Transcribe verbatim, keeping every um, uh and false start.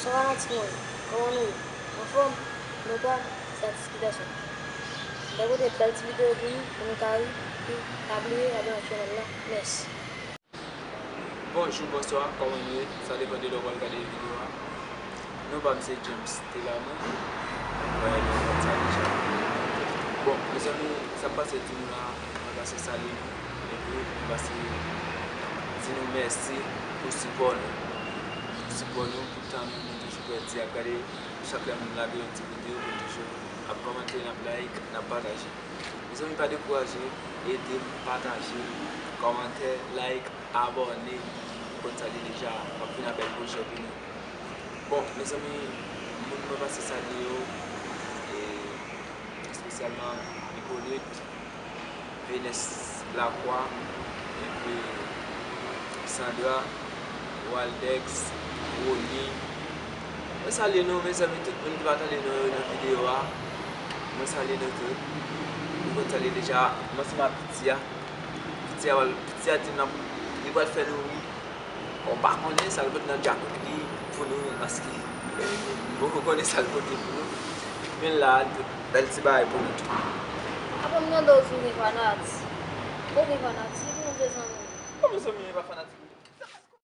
Bonswa fanatik mwen, kòman nou ye? Anfòm? Nou pa? Se atis Peterson. Mwen pote bèl ti videyo pou nou, pou nou ka ri, epi pa bliye abòne ak chanèl la. Mèsi. Bonjou, bonswa, kòman nou ye? Sa depann de lè w pral gade videyo a. Non pa m se James Telamon. Mwen wè nou konn sa deja. Bon, mezanmi, sa k pase di nou la, mwen pase salye nou. Epi mwen pase di nou mèsi pou sipò nou. Pou sipò nou, pou tan nou, nou toujou prè di ap gade. Chak lè m lage yon ti videyo, nou toujou ap kòmante, n ap like, n ap pataje. Mezanmi, pa dekouraje, ede m pataje, kòmantè, like, abòne. Ou konn sa li deja, m ap vin ak bèl pwojè pou nou. Bon, mezanmi, moun mwen pase salye yo, e, espesyalman Hippolyte, Venus Lacroix, epi Sandra, Waldex, Rony. Mwen salye nou, mezanmi, tout moun ki pa tande nou yo nan videyo a. Mwen salye nou tout. Nou konn salye deja. Mwen se ma piti a. Piti a, piti a di m li pral fè nou ri. Bon, m pa konnen sa l pote nan djakout li pou nou, paske m poko konnen sa l pote pou nou. Men la, tout bèl ti bagay pou nou tout. Apa m tande w di w gen fanatik? Ou gen fanatik ou gen zanmi? Bon, mezanmi, e pa fanatik.